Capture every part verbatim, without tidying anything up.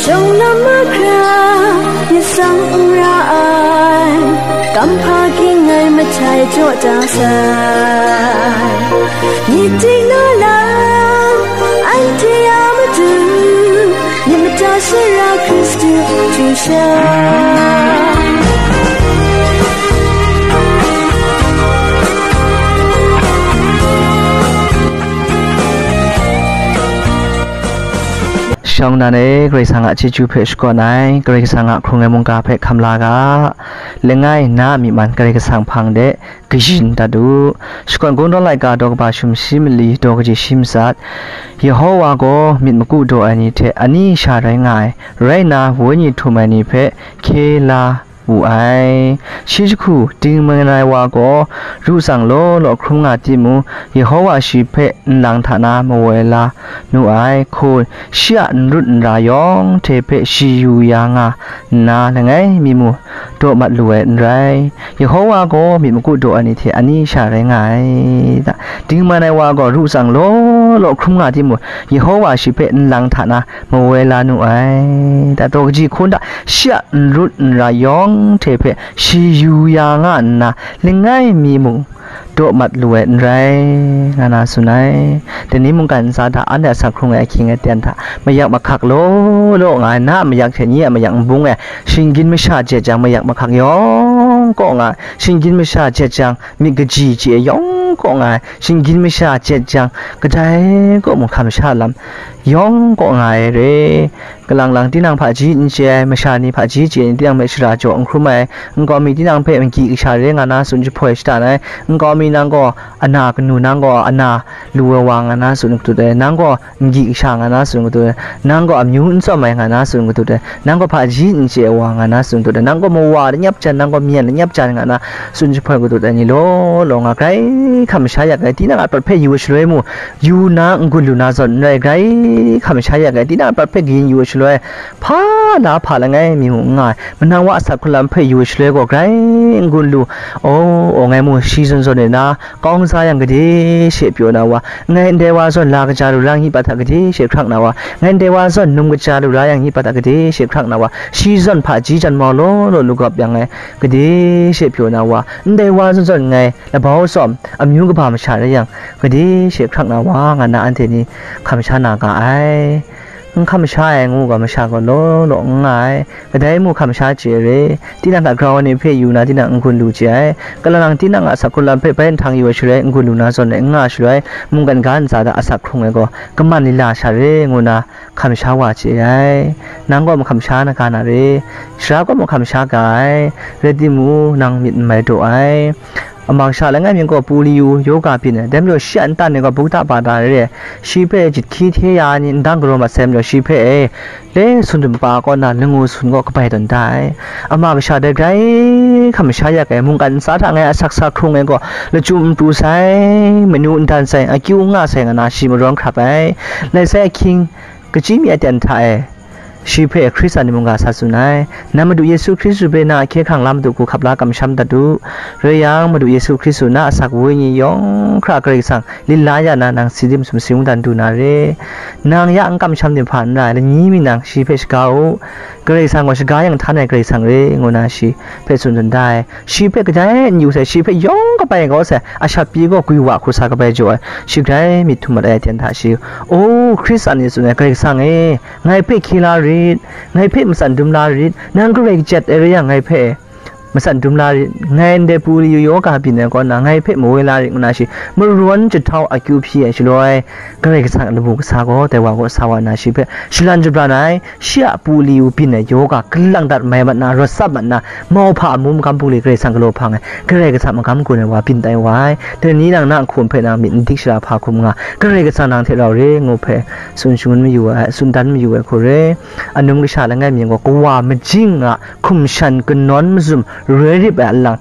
Dawng lam mahkra, myit tsang n ra ai, kamhpa ging ai mahtai jaw da sai. Myit ding naw lam, anhte a matu, myit mada sara Hkristu hkru sha. Shawng nnan e, Karai Kasang a chyeju hpe shakawn ai, Karai Kasang a hkrung ai mungga hpe hkam la ga, langai na a myi man Karai Kasang hpang de kayin dat u. Shakawn Kungdawn laika daw kaba sumshi mali daw kaji shi matsat, Yehowa gaw myit maku daw ai ni hte ani sha rai nga ai, rai nna, wenyi htum ai ni hpe hkye la wu ai. Shi jahku dingman ai wa gaw ru tsang law law hkrum nga timung, Yehowa shi hpe nlang hta na mawoi la nu ai. Hkun, shi a n rut n ra yawng hte hpe shi yu ya nga nna, langai mi mung daw mat lu ai n rai. Yehowa gaw myit maku daw ai ni hte ani sha rai nga ai. Dingman ai wa gaw ru tsang law law hkrum nga timung, Yehowa shi hpe nlang hta na mawoi la nu ai. Daw kaji hkun hta, shi a n rut n ra yawng hte hpe shi yu ya nga nna, langai mi mung daw mat lu ai n rai, nga na tsun ai. Dai ni mungkan ntsa hta anhte asak hkrung ai ahkying aten hta mayak mahkak law law nga ai, na a mayak hte nye a mayak n bung ai, shinggyim masha jet jang mayak mahkak yawng kaw nga ai, shinggyim masha jet jang myit kaji chye ai yawng kaw nga ai, shinggyim masha jet jang kadai kaw mung hkam sha lam yawng kaw nga ai re. Kalang lang tinang hpaji n chye ai, masha ni hpaji chye ai ni tinang hpe shara jaw n hkrum ai, nkau mi tinang hpe magi kasha re nga na tsun jahpoi shada ai, nkau mi nang gaw ana kanu, nang gaw ana lu ai wa nga na tsun katut ai, nang gaw magi kasha nga na tsun katut ai, nang gaw amyu n tsawm ai nga na tsun katut ai, nang gaw hpaji n chye ai wa nga na tsun katut ai, nang gaw mawa lanyap jan, nang gaw myen lanyap jan nga na tsun jahpoi katut ai ni law law nga, grai hkam sha yak ai, tinang a prat hpe yu ai shaloi mung, yu na n-gun lu na zawn n rai, grai hkam sha yak ai, tinang a prat hpe kayin yu ai shaloi, hpa la hpa langai mi mung n nga ai, manang wa asak hkrung lam hpe yu ai shaloi gaw, grai n-gun lu, aw, aw ngai mung shi zawn zawn e na, kau n sa yang gade she pyaw na wa, ngai ndai wa zawn la kaja lu ra yang hpa hta gade she hkrak na wa, ngai ndai wa zawn num kaja lu ra yang hpa hta gade she hkrak na wa, shi zawn hpaji janmau law law lagawp yang ngai gade she pyaw na wa, ndai wa zawn zawn ngai labau tsawm amyu kaba masha rai yang, gade she hkrak na wa, nga na anhte ni hkam sha na ga ai. N hkam sha ai ngu ga masha gaw law law n nga ai, kadai mung hkam sha chye re, tinang hta grau ai ni hpe yu na tinang n-gun lu chye ai, kalang lang tinang a asak hkrung lam hpe bai nhtang yu ai shaloi n-gun lu na zawn e n nga ai shaloi, mungkan ga ntsa hta asak hkrung ai gaw kaman lila sha re ngu na hkam sha wa chye ai. Nang gaw mahkam sha na ga na re, sara gaw mahkam sha ga ai, rai timung nang myit n mai daw ai. Ama kasha langai mi gaw polio yoga byin ai, dai majaw shi a ntan e gaw bukta bata re ai, shi hpe jahti hte ya ai ni ndang galaw mat sai majaw, shi hpe e, le sun dum pa kaw na langu sun gaw kabai tawn da ai. Ama kasha dai grai hkam sha yak ai, mungkan ntsa hta ngai asak sa hkrung ai gaw lachyum n pru sai, manu n dan sai, akyu n nga sai nga na shi marawn hkrap ai. Lai sai ahkying, kachyi mi aten hta e, shi hpe Hkristan ni mungga sa tsun ai. Nang Madu Yesu Hkristu hpe na ahkye hkrang la Madu hku hkap la kamsham dat u. Rai yang, Madu Yesu Hkristu na asak wenyi yawng hkra Karai Kasang lit la ya na, nang si dim sumsing dan du na re. Nang ya n kamsham dim hpa n rai, lani mi nang shi hpe shaga u. Karai Kasang gaw shaga yang htan ai Karai Kasang re, ngu na shi hpe tsun tsun da ai. Shi hpe kadai n yu sai, shi hpe yawng kabai kau sai, a shap pyi gaw gwi wa hkru sa kabai jaw ai, shi grai myit htum mat ai aten hta shi, O, Hkristan ni tsun ai Karai Kasang e, ngai hpe hkye la rit, ngai hpe matsan dum la rit, nang garai kachyet ai rai yang ngai hpe matsan dum la rit, ngai ndai polio yoga byin ai kaw na ngai hpe mawoi la rit, ngu na shi marawn jahtau akyu hpyi ai shaloi, Karai Kasang a lamu kasa gaw dai wa kaw sa wa nna shi hpe shalan shabran ai, shi a polio byin ai yoga kalang dat mai mat na, rawt tsap mat na, mauhpa amu magam bungli Karai Kasang galaw hpang ai, Karai Kasang magam gun ai wa byin tai wa ai. Dai ni nang na hkum hpe nang myit n dik shara hpa hkum nga, Karai Kasang nang hte rau re ngu hpe tsun shangun mayu ai, tsun dan mayu ai hku re. Anum kasha langai mi gaw kawa majing a hkum shan kanawn mazum roi rip ai alang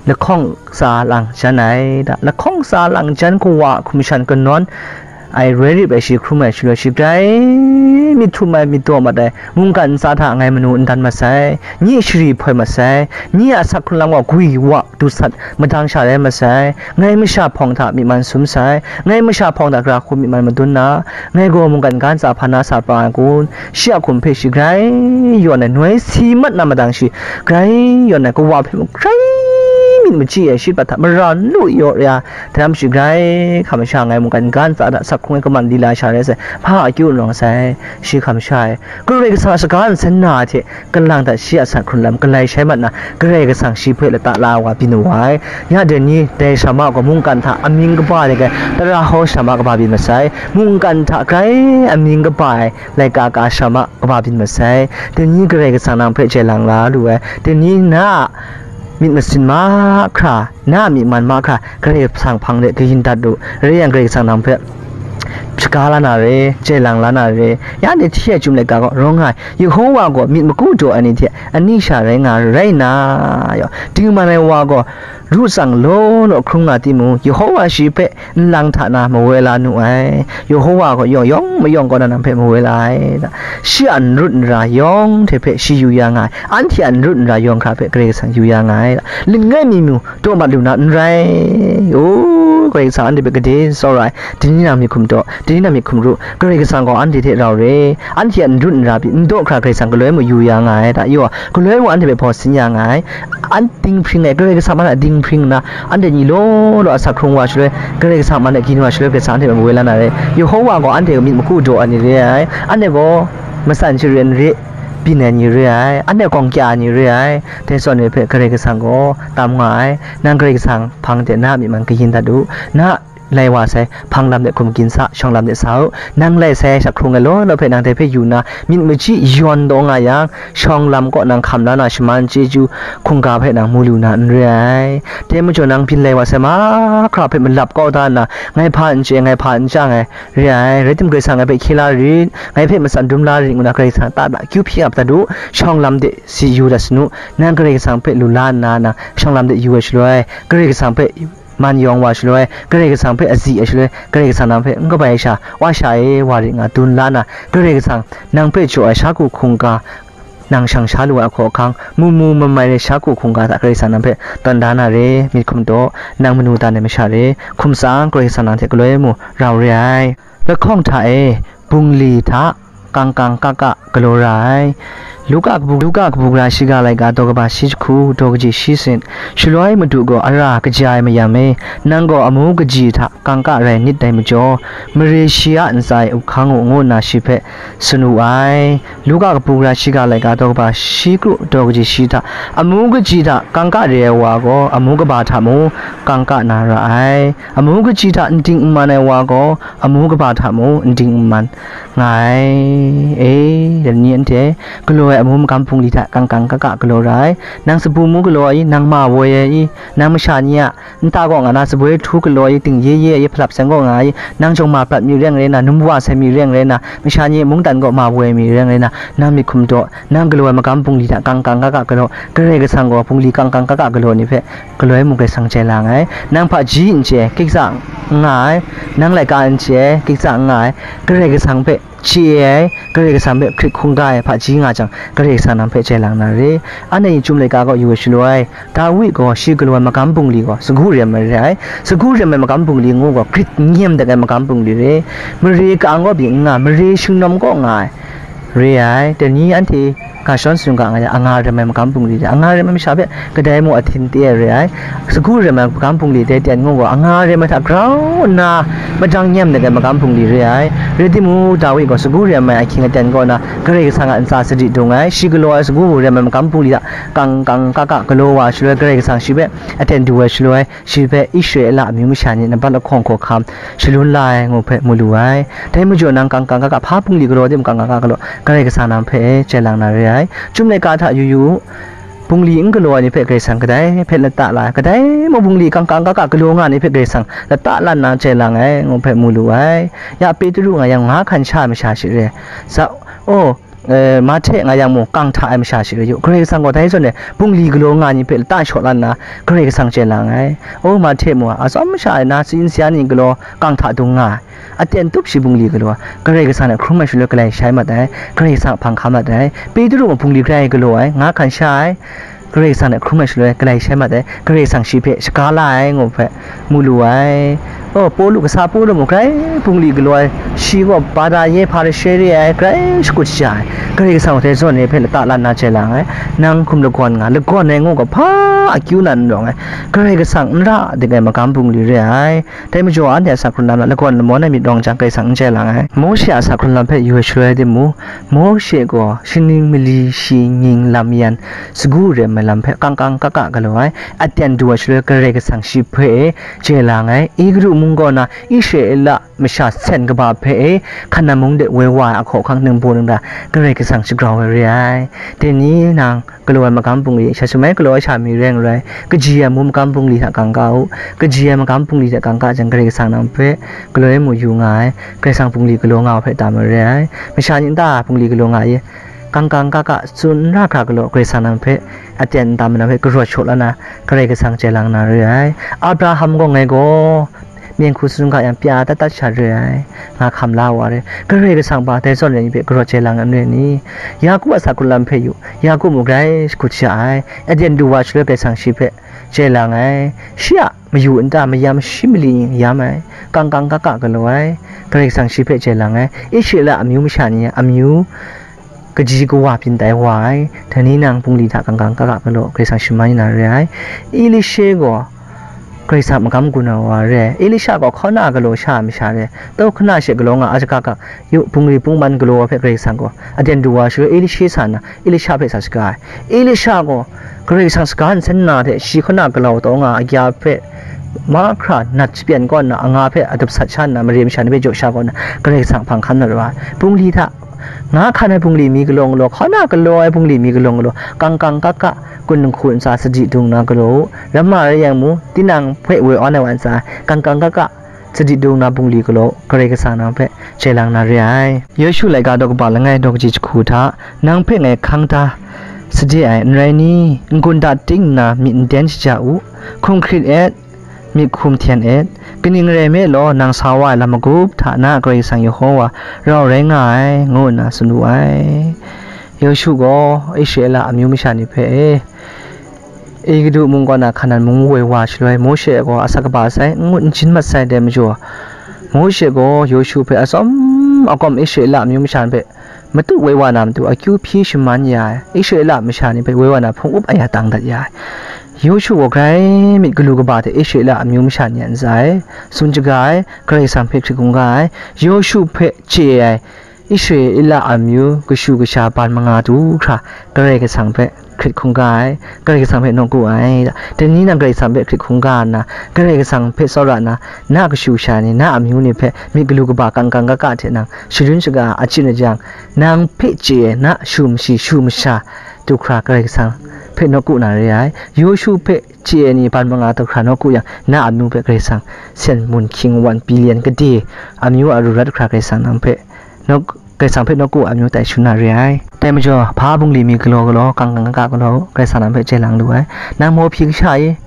lahkawng tsa lang jan ai da. Lahkawng tsa lang jan kawa hkum shan kanawn Ai rai rip ai shi hkrum ai shaloi shi grai myit htum ai, myit daw mat ai mungkan ntsa hta ngai manu n dan masai, nye shari hpoi masai, nye a asak hkrung lam gaw gwi wa du sat madang sha rai masai, ngai masha hpawng hta myi man sum sai, ngai masha hpawng hta gara hku myi man madun na, ngai gaw mungkan ga ntsa hpa na sa pra ai kun, shi a hkum hpe shi grai yawn ai, noi si mat na madang shi grai yawn ai, kawa hpe mung grai myit machyi ai, shi pat hta mara lu yaw ya, Hte lam shi grai hkam sha ngai mungkan ga ntsa hta sak hkrung ai kaman lila sha rai sai, hpa akyu n rawng sai, shi hkam sha ai. Karai Kasang a shaga nsen na hte kalang hta shi a san hkrun lam galai shai mat na, Karai Kasang shi hpe lata la ai wa byin wu ai. Ya dai ni, dai Shama gaw mungkan hta amying kaba ai, tara hau Shama kaba byin masai, mungkan hta grai amying kaba ai laika ka Shama kaba byin masai. Dai ni Karai Kasang nang hpe jai lang la lu ai. Dai ni na a myit masin mahkra, na a myi man mahkra, Karai Kasang hpang de kayin dat u, rai yang Karai Kasang nang hpe shaga la na re, jai lang la na re, ya ni hti ai chyum laika gaw rawng nga ai. Yehowa gaw myit maku daw ai ni hte ani sha rai nga ai rai nna, yaw, dingman ai wa gaw ru tsang law law hkrung nga timung, Yehowa shi hpe nlang hta na mawoi la nu ai. Yehowa gaw yawng yawng mayawng kaw na nang hpe mawoi la ai. Shi a n rut n ra yawng hte hpe shi yu ya nga ai. Anhte a n rut n ra yawng hkra hpe Karai Kasang yu ya nga ai. Langai mi mung daw mat lu na n rai. O, Karai Kasang anhte hpe gade tsawra ai. Dai ni nang myit hkum daw, dai ni nang myit hkum ru. Karai Kasang gaw anhte hte rau re. Anhte a n rut n ra pyi, n daw hkra Karai Kasang galoi mung yu ya nga ai. Yaw, galoi mung anhte hpe hpaw sin ya nga ai. An dinghpring ai, Karai Kasang man a dinghpring nna, anhte ni law law a sak hkrung wa shaloi, Karai Kasang man a gin wa shaloi, Karai Kasang anhte mawoi la na re. Yehowa gaw anhte myit maku daw ai ni re ai. Anhte gaw matsan sharen re, byin ai ni re ai. Anhte gawng kya ai ni re ai. Dai zawn ni hpe Karai Kasang gaw tam nga ai. Nang Karai Kasang hpang de na a myi man kayin dat u. Na lai wa sai, hpang lam de hkum gin sa, shawng lam de sa u. Nang lai sai, sak hkrung ai law law hpe nang dai hpe yu nna, myit machyi yawn taw nga yang, shawng lam kaw nang hkam la na shaman chyeju hkungga hpe nang mu lu na n re ai. Dai majaw nang byin lai wa sai mahkra hpe malap kau da nna, ngai hpa n chye, ngai hpa n chyang ai, re ai. Rai tim, Karai Kasang ngai hpe hkye la rit, ngai hpe matsan dum la rit, ngu na Karai Kasang ta da kyu hpyi ap dat u, shawng lam de si yu dat sanu, nang Karai Kasang hpe lu la nna, nang shawng lam de yu ai shaloi, Karai Kasang hpe man yawng wa shaloi, Karai Kasang hpe azi ai shaloi, Karai Kasang nang hpe n kabai ai sha, wa sha e, wa rit nga dun la na, Karai Kasang nang hpe jaw ai sha ku hkungga, nang shang sha lu ai hkaw ahkang, mu mu mamai re sha ku hkungga hta Karai Kasang nang hpe tawn da na re, myit hkum daw, nang manu dan ai masha re, hkum tsang Karai Kasang nang hte galoi mu rau re ai. Lahkawng hta e, bungli hta, kangkang kaka galaw ra ai. Luka kabu, Luka kabu gara shiga laika daw kaba shi jahku, daw kaji shi sin. Shaloi Madu gaw ara kaja ai mayam e, nang gaw amu kaji hta kangka rai nit dai majaw, mare shi a ntsa e up hkang u, ngu nna shi hpe tsun wu ai. Luka kabu gara shiga laika daw kaba shi kru, daw kaji shi hta, amu kaji hta kangka re ai wa gaw, amu kaba hta mung kangka na ra ai. Amu kaji hta n ding n man ai wa gaw, amu kaba hta mung n ding n man nga ai. E, dai ni anhte, galaw ai amu magam bungli hta kangkang kaka galaw ra ai. Nang sabu mu galaw ai i, nang ma woi ai i, nang masha ni a nta kaw nga na saboi htu galaw ai i, ting ye ye ai i, hpalap seng kaw nga ai i, nang jawng ma prat mi reng rai na, num wa sai mi reng rai na, masha ni mungdan kaw ma woi ai mi reng rai na, nang myit hkum daw, nang galaw ai magam bungli hta kangkang kaka galaw, Karai Kasang gaw bungli kangkang kaka galaw ni hpe galoi mung Karai Kasang chye lang ai. Nang hpaji n chye, kiksa n nga ai. Nang laika n chye, kiksa n nga ai. Karai Kasang hpe chye ai, Karai Kasang hpe hkrit hkungga ai hpaji nga jang, Karai Kasang nang hpe chye lang na re. Anhte ni chyum laika kaw yu ai shaloi, Dawi gaw shi galaw ai magam bungli gaw sagu rem ai re ai. Sagu rem ai magam bungli ngu gaw, grit n yem dat ai magam bungli re. Mare ka-ang kaw byin n nga, mare shingnawm kaw nga ai re ai. Dai ni anhte ga shawn sung ga nga yang, anga rem ai magam bungli re, anga rem ai masha hpe kadai mung ahtin te ai re ai. Sagu rem ai magam bungli dai ten ngu gaw, anga rem ai hta grau nna madang nyem dat ai magam bungli re ai. Rai timung, Dawi gaw sagu rem ai ahkying aten kaw na Karai Kasang a ntsa sadi dung ai, shi galaw ai sagu rem ai magam bungli hta kang kang ka ka galaw wa shaloi, Karai Kasang shi hpe aten du ai shaloi, shi hpe Israela amyu masha ni nampat lahkawng hkawhkam shalun la ai ngu hpe mu lu ai. Dai majaw nang kang kang ka ka hpa bungli galaw tim kang kang ka galaw, Karai Kasang nang hpe chye lang na re ai. Chyum laika hta yu yu u, bungli n galaw ai ni hpe Karai Kasang kadai hpe lata la ai, kadai mung bungli kang kang ka ka galaw nga ai ni hpe Karai Kasang lata la nna chye lang ai ngu hpe mu lu ai. Ya Petru nga yang, nga hkan sha ai masha shi re, sa, o, E, Mahte nga yang mung, kang hta ai masha shi rai yu, Karai Kasang gaw dai zawn e bungli galaw nga ni hpe lata shaw la nna, Karai Kasang chye lang ai. O, Mahte mung, atsawm masha e na, sayin saya ni galaw kang hta dung nga ai. Aten tup shi bungli galaw, Karai Kasang hte hkrum ai shaloi galai shai mat ai, Karai Kasang hpang hkam mat ai. Petru mung bungli grai galaw ai, nga hkan sha ai, Karai Kasang hte hkrum ai shaloi galai shai mat ai, Karai Kasang shi hpe shaga la ai, ngu hpe mu lu ai. O, Pawlu, kasa Pawlu mung grai bungli galaw ai, shi gaw Bada ye Hparishe re ai, grai shakut shaja ai, Karai Kasang hte zawn e hpe lata la nna chye lang ai. Nang hkum lagawn nga, lagawn ai ngu ga hpa akyu nan n rawng ai, Karai Kasang n ra dik ai magam bungli re ai. Dai majaw, anhte a sa hkrun lam na lagawn lamawn ai myit rawng jang, Karai Kasang n chye lang ai. Mawshe a sa hkrun lam hpe yu ai shaloi timung, Mawshe gaw shaning mali shi nying lam yan sagu rem ai lam hpe kang kang kak kak galaw ai, aten du ai shaloi Karai Kasang shi hpe chye lang ai. Egutu mung kaw na Israela masha sen kaba hpe e, Hkanan mung de woi wa ai ahkaw ahkang ningbaw ningda Karai Kasang shagrau ai re ai. Dai ni nang galaw ai magam bungli, sha shamai galaw ai sha mi rai n rai, kaji ai amu magam bungli hta kang ka u. Kaji ai magam bungli hta kang ka jang, Karai Kasang nang hpe galaw ai mu yu nga ai, Karai Kasang bungli galaw nga u hpe tam ai re ai. Masha ni nta bungli galaw nga i, kang kang ka ka tsun n ra hkra galaw, Karai Kasang nang hpe aten n tam ai nang hpe garawt shaw la na, Karai Kasang chye lang na re ai. Abraham gaw ngai gaw, myen hku tsun ga yang pya dat dat sha re ai, nga hkam la wa re. Karai Kasang hpa dai zawn re ni hpe garawt chye lang n re ni? Yaku a sa hkrun lam hpe yu, Yaku mung grai shakut sha ai, aten du wa shaloi Karai Kasang shi hpe chye lang ai. Shi a mayu nta mayam shi mali yam ai, kang kang kak kak galaw ai, Karai Kasang shi hpe chye lang ai. Israela amyu masha ni a amyu kaji kawa byin tai wa ai, dai ni nang bungli hta kang kang kak kak galaw, Karai Kasang shaman yu na re ai. Elishe gaw Karai Kasang magam gun ai wa re ai. Elisha gaw hkaw na galaw sha ai masha re, tau hkana she galaw nga a shaka kak, yu, bungli bungman galaw hpe Karai Kasang gaw aten du wa shaloi, Elishe sa na Elisha hpe sa shaga ai. Elisha gaw Karai Kasang saga nsen na hte shi hkaw na galaw taw nga ai agya hpe mahkra nat shapyan kaw nna, anga hpe adup sat sha nna, mare masha ni hpe jaw sha kaw nna, Karai Kasang hpang hkan na ra ai. Bungli hta, nga hkan ai bungli mi galaw galaw, hkaw na galaw ai bungli mi galaw galaw, kang kang kak kak, kun nhku ntsa sadi dung na galaw u. Ramma rai yang mu, tinang hpe woi awn ai wa ntsa, kang kang kak kak, sadi dung na bungli galaw, Karai Kasang nang hpe chye lang na re ai. Yawshu laika daw kaba langai daw kaji jahku hta, nang hpe ngai hkang da sade ai, n rai ni? N-gun da ting nna myit n den shaja u, hkum hkrit et, myit hkum hten et, kaning rai nme law, nang sa wa ai lam magup hta na a Karai Kasang Yehova rau rai nga ai, ngu nna tsun wu ai. Yawshu gaw Israela amyu masha ni hpe, e, Egutu mung kaw na Hkanan mung woi wa shaloi, Mawshe gaw asak kaba sai, n ngut n jin mat sai dai majaw, Mawshe gaw Yawshu hpe atsawm agawm Israela amyu masha ni hpe matu woi wa na matu akyu hpyi shaman ya ai, Israela masha ni hpe woi wa na hpung up aya tang dat ya ai. Yawshu gaw grai myit galu kaba hte Israela amyu masha ni a ntsa e tsun shaga ai, Karai Kasang hpe hkrit hkungga ai, Yawshu hpe chye ai, Israela amyu kashu kasha ban manga du hkra Karai Kasang hpe hkrit hkungga ai, Karai Kasang hpe nawku ai. Dai ni nang Karai Kasang hpe hkrit hkungga nna, Karai Kasang hpe tsawra nna, na kashu kasha ni, na amyu ni hpe myit galu kaba kang kang kak kak hte nang sharin shaga achyin a jang, nang hpe chye ai na shu mashi shu masha du hkra Karai Kasang hpe nawku na re ai. Yawshu hpe chye ai ni ban manga du hkra nawku yang, na amyu hpe Karai Kasang sen mun hkying wan billion kade amyu a ru rat hkra Karai Kasang nang hpe nawk-, Karai Kasang hpe nawku amyu tai shun na re ai. Dai majaw, hpa bungli mi galaw galaw, kang kang kak kak galaw, Karai Kasang nang hpe chye lang lu ai. Nang mawhpyi kasha i,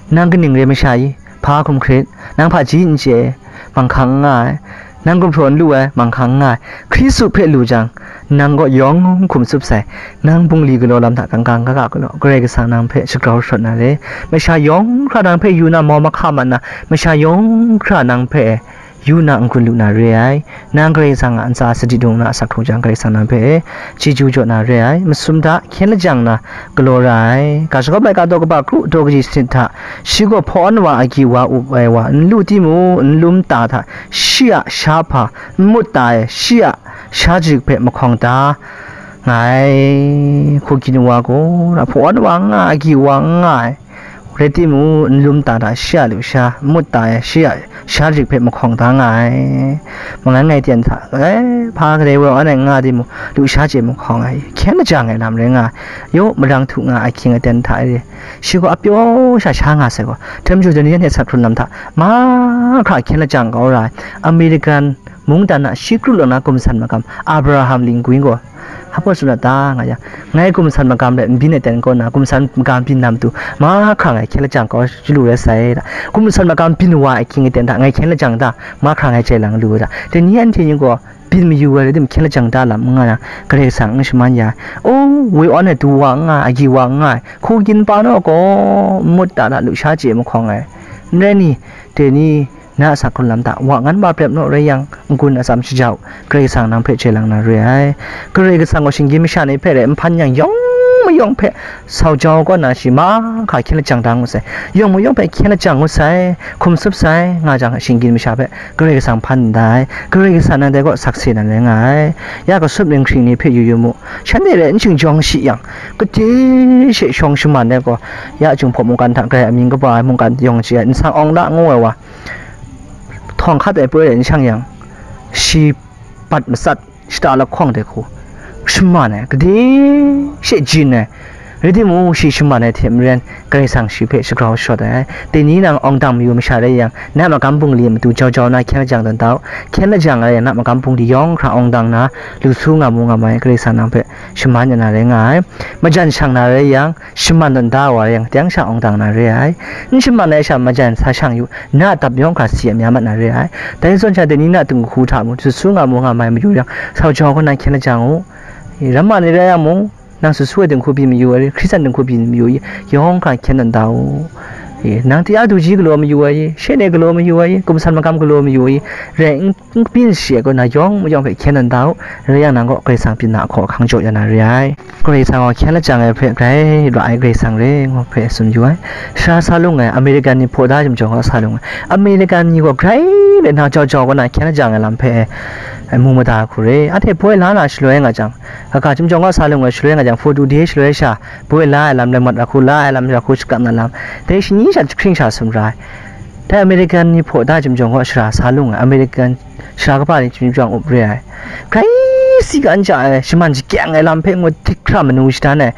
nang kaning re masha i, hpa hkum hkrit, nang hpaji n chye, manghkang n nga ai, nang gumhpraw n lu ai, manghkang n nga ai, Hkristu hpe lu jang, nang gaw yawng hkum tsup sai, nang bungli galaw lam hta kang kang kak kak galaw, Karai Kasang nang hpe shagrau sharawt na re. Masha yawng hkra nang hpe yu na mau mahka mat na, masha yawng hkra nang hpe yu na n-gun lu na re ai. Nang Karai Kasang a ntsa sadi dung na asak hkrung jang, Karai Kasang nang hpe chyeju jaw na re ai. Masum hta hkyen lajang na galaw ra ai. Ga shagawp laika daw kaba kru daw kaji sanit hta, shi gaw hpaw awn wa agyi wa up ai wa n lu timung, n lum ta hta shi a sha hpa n mut ta ai, shi a sha jarik hpe mahkawng da nga ai. Hku kinu wa gaw, hpaw awn wa n nga, agyi wa n nga ai. Rai timung, n lum ta hta shi a lusha, n mut ta ai shi a sha jarik hpe mahkawng da nga ai. Mangan ngai ten hta, e, hpa kadai woi awn ai n nga timung, lusha chye mahkawng ai, hkyen lajang ai lam rai nga ai. Yaw, marang htu nga ai ahkying aten hta e, shi gaw apyaw sha sha nga sai gaw, htem ju dai ni anhte asak hkrun lam hta mahkra hkyen lajang kau ra ai. American Mungdan a shi kru lang na gumsan magam Abraham lingwi gaw, hpa tsun na ta nga yang, ngai gumsan magam rai n byin ai ten kaw na, gumsan magam byin na matu, mahkra ngai hkyen lajang kau chyalu rai sai da. Gumsan magam byin wa ai hkying ten hta ngai hkyen lajang da, mahkra ngai jai lang lu da. Dai ni anhte ni gaw byin mayu ai rai tim, hkyen lajang da lam n nga yang, Karai Kasang n shaman ya ai. O, woi awn ai du wa n nga ai, agyi wa n nga ai, hku ginpa naw gaw n mut da, da lusha chye mahkawng ai. N rai ni, dai ni, na a sa hkrun lam hta wa ngan wa prep naw rai yang, n-gun atsam shaja u, Karai Kasang nang hpe chye lang na re ai. Karai Kasang gaw shinggyim masha ni hpe rai n hpan yang, yawng mayawng hpe sau jau kaw na shi mahkra hkyen lajang da ngut sai. Yawng mayawng hpe hkyen lajang ngut sai, hkum tsup sai, nga jang, shinggyim masha hpe Karai Kasang hpan n da ai. Karai Kasang nang dai kaw sakse na rai nga ai. Ya kasup ninghkring ni hpe yu yu mu, shanhte rai n shingjawng shi yang, kade she shawng shaman ai gaw, ya Jinghpaw mungkan hta grai amying kaba ai mungkan yawng chye ai, nsang awng la ngu ai wa, htawng hkat ai poi rai n shang yang, shi bat matsat, shata lahkawng dai hku shaman ai, kade she jin ai, rai timung, shi shaman ai hte maren, Karai Kasang shi hpe shagrau shawt ai. Dai ni nang awng dang mayu masha rai yang, na magam bungli matu jau jau na hkyen lajang tawn da u. Hkyen lajang rai yang, na magam bungli yawng hkra awng dang na, lu su nga mu nga mai, Karai Kasang nang hpe shaman ya na rai nga ai. Majan shang na rai yang, shaman tawn da wa rai yang, teng sha awng dang na re ai. N shaman ai sha majan sa shang yu, na a dap yawng hkra si a mya mat na re ai. Dai zawn sha, dai ni na dinghku hta mung, su su nga mu nga mai mayu yang, sau jau kaw na hkyen lajang u. E, ramma ni rai yang mung, nang su su ai dinghku byin mayu ai, Hkristan dinghku byin mayu i, yawng hkra hkyen tawn da u. E, nang taya du ji galaw mayu ai, she ne galaw mayu ai, gumsan magam galaw mayu ai, rai n N kabyin shi ai kaw na yawng mayawng hpe hkyen tawn da u, rai yang nang gaw Karai Kasang byin na ahkaw ahkang jaw ya na re ai. Karai Kasang gaw hkyen lajang ai hpe grai ra ai Karai Kasang re ngu hpe tsun yu ai. Sara sa lung ai American ni hpaw da chyum jawng gaw sa lung ai. American ni gaw grai rai na jau jau kaw na hkyen lajang ai lam hpe, ai, mu mada hku re. Anhte boi la na shaloi nga jang, kaga chyum jawng gaw sa lung ai shaloi nga jang, forty day shaloi sha, boi la ai lam, lam mat ra hku la ai lam, ra hku shakap na lam, dai shani sha jahkring sha sumra ai. Dai American ni hpaw da chyum jawng gaw sara sa lung ai, American sara kaba ni chyum jawng up re ai. Grai si kan ja ai, shaman shakyang ai lam hpe ngut htik hkra manu shadan ai.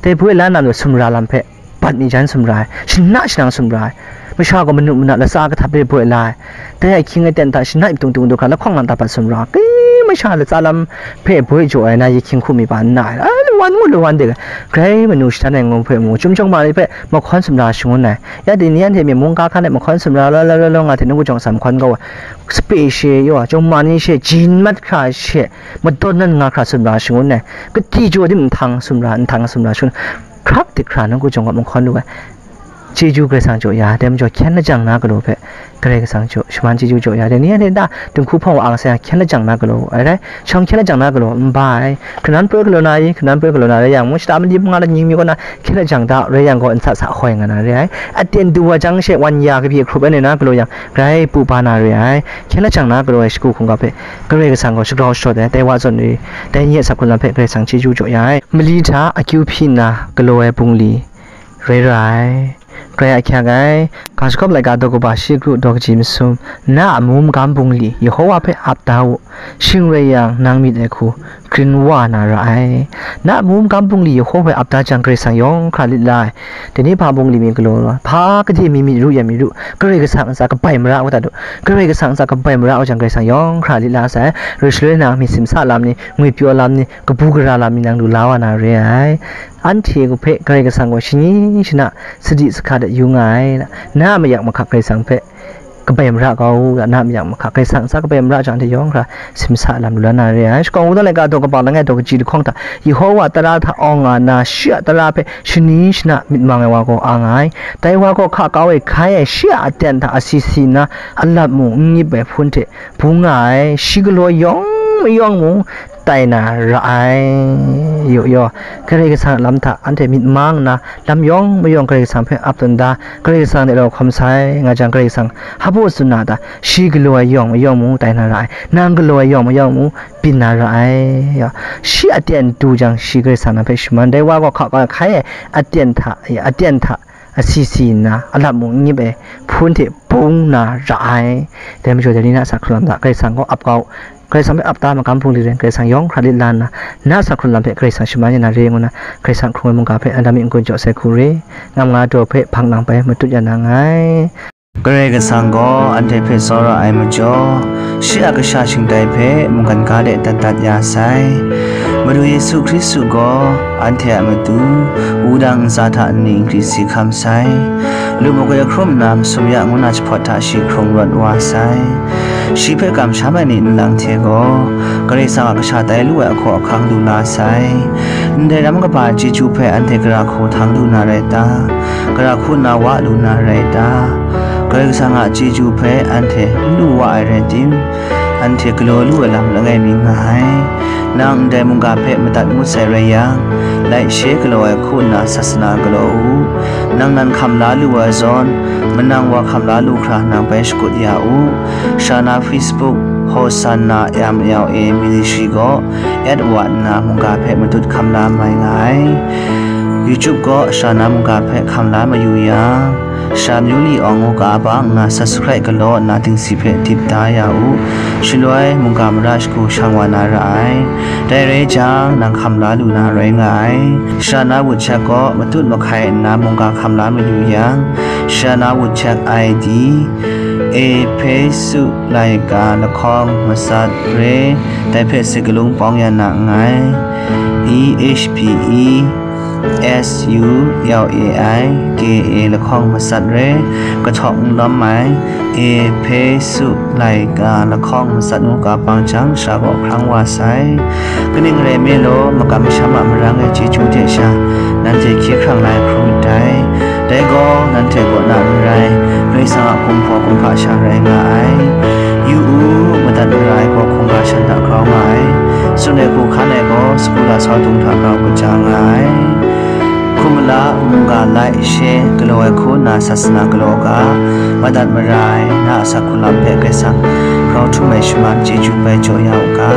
Dai boi la na lu sumra lam hpe, bat mi jan sumra ai, shana shanang sumra ai. Masha gaw manu mana latsa kahtap de boi la ai. Dai ahkying aten hta shanai dung dung du hkra lahkawng lang tapat sumra ai. Masha latsa lam hpe boi jaw ai na, yahkying hku mi ba nna ai. Ai, lawan ngu lawan de, grai manu shadan ai ngu hpe mu, chyum jawng ma ni hpe mahkawn sumra shangun ai. Ya dai ni anhte myi mungga hkan e mahkawn sumra la la la la nga hte, nawku jawng sa mahkawn kau ai. Sape she yaw, jawng ma ni she, jin mat hkra she, madawn nan nga hkra sumra shangun ai. Kati jaw dim nhtang sumra, nhtang sumra shangun, hkrak dik hkra nawku jawng gaw mahkawn lu ai. Chyeju Karai Kasang jaw ya, dai majaw hkyen lajang na galaw hpe Karai Kasang jaw, shaman chyeju jaw ya, dai ni anhte ta dinghku hpawng wa ang sai, hkyen lajang na galaw ai rai, shawng hkyen lajang na galaw n ba ai. Hkanan poi galaw na i, hkanan poi galaw na rai yang mung, shata mali manga lat nying mi kaw na hkyen lajang da, rai yang gaw nsa sa hoi nga na re ai. Aten du wa jang she wan ya kabyi hkrup ai ni na galaw yang, grai pu ba na re ai. Hkyen lajang na galaw ai shagu hkungga hpe Karai Kasang gaw shagrau shawt ai, dai wa zawn ni, dai ni a sa hkrun lam hpe Karai Kasang chyeju jaw ya ai. Mali hta akyu hpyi nna galaw ai bungli rai ra ai. Grai ahkyak ai. Ga shagawp laika daw kaba shi kru daw kaji masum, na a amu magam bungli Yehova hpe ap da u, shing rai yang, nang myit ai hku grin wa na ra ai. Na a amu magam bungli Yehova hpe ap da jang, Karai Kasang yawng hkra lit la ai. Dai ni hpa bungli mi galaw, hpa gade mi myit ru ya myit ru, Karai Kasang ntsa kabai mara wa dat u. Karai Kasang ntsa kabai mara wa jang, Karai Kasang yawng hkra lit la sai. Rai shaloi na myit simsa lam ni, ngwipyaw lam ni, kabu gara lam ni nang lu la wa na re ai. Anhte hpe Karai Kasang gaw shani shana sadi sahka de yu nga ai. Na a mayak mahkak Karai Kasang hpe kabai mara kau u, na a mayak mahkak Karai Kasang ntsa kabai mara jang, anhte yawng hkra simsa lam lu la na re ai. Shakawn Wundan laika daw kaba langai daw kaji lahkawng hta, Yehova tara hta awng nga nna, shi a tara hpe shani shana myit mang ai wa gaw a nga ai. Dai wa gaw hka kau e hkai ai, shi a aten hta asi si nna, alap mung n nip ai hpun hte bung nga ai, shi galaw yawng mayawng mung tai na ra ai. Yu yaw, Karai Kasang a lam hta anhte myit mang nna, lam yawng mayawng Karai Kasang hpe ap tawn da, Karai Kasang de rau hkawm sai nga jang, Karai Kasang hpa tsun na ta, shi galaw ai yawng mayawng mung tai na ra ai, nang galaw ai yawng mayawng mung byin na ra ai. Yaw, shi aten du jang, shi Karai Kasang nang hpe shaman, dai wa gaw hka kau hkai ai aten hta, aten hta asi si nna, alap mung n nip ai hpun hte bung na ra ai. Dai majaw, dai ni na a sa hkrun lam hta Karai Kasang gaw ap kau, Karai Kasang hpe ap da, magam bungli rai, Karai Kasang yawng hkra lit la nna, na a sa hkrun lam hpe Karai Kasang shaman ya na re ngu na, Karai Kasang hkrung ai mungga hpe lam mi n-gun jaw sai hku re, ngam nga daw hpe hpang nang bai matut ya na nngai. Karai Kasang gaw anhte hpe tsawra ai majaw, shi a kasha shingtai hpe mungkan ga de dat dat ya sai. Madu Yesu Hkristu gaw anhte a matu, wudang ntsa hta nni nkri si hkam sai. Lu makoi ahkrum nna masum ya ngu na jahpawt hta shi hkrung rawt wa sai. Shi hpe kamsham ai ni nlang hte gaw, Karai Kasang a kasha tai lu ai ahkaw ahkang lu la sai. Ndai ram kaba chyeju hpe anhte gara hku htang lu na rai ta? Gara hku nna wa lu na rai ta? Karai Kasang a chyeju hpe anhte n lu wa ai rai tim, anhte galaw lu ai lam langai mi nga ai. Nang ndai mungga hpe madat ngut sai rai yang, laishe galaw ai hku nna sasana galaw u. Nang nan hkam la lu ai zawn, manang wa hkam la lu hkra nang bai shakut ya u. Sha na Facebook, Hosanna M L A Ministry gaw at wa nna mungga hpe matut hkam la mai nga ai. YouTube gaw sha na mungga hpe hkam la mayu yang, Sha Myu Li Awng ngu ga ba nna subscribe galaw nna dingsi hpe dip da ya u. Shaloi mungga mara shagu shang wa na ra ai. Dai rai jang, nang hkam la lu na rai nga ai. Sha na WeChat gaw matut mahkai nna mungga hkam la mayu yang, Sha na WeChat I D, Ehpesu laika lahkawng matsat re, dai hpe sagalung pawng ya na nngai. E H P E S U L A I K A lahkawng matsat re, kahtawk n lawm ai, Ehpesu laika lahkawng matsat ngu ga bang jang, sha gaw hkrang wa sai. Kaning rai nme law, makam masham a marang e chyeju hte sha, nanhte hkye hkrang la ai hkrum ndai. Dai gaw, nanhte kaw na n rai, Karai Kasang a kumhpaw kumhpa sha rai nga ai. Yu u, madat mara ai gaw hkungga shan hta grau nga ai. Tsun ai hku hkan ai gaw, sagu lasau dung hta grau kaja nga ai. Hkum mala, mungga laishe galaw ai hku nna sasana galaw ga, madat mara ai na a asak hku lam hpe Karai Kasang grau htum ai shaman chyeju bai jaw ya u ga.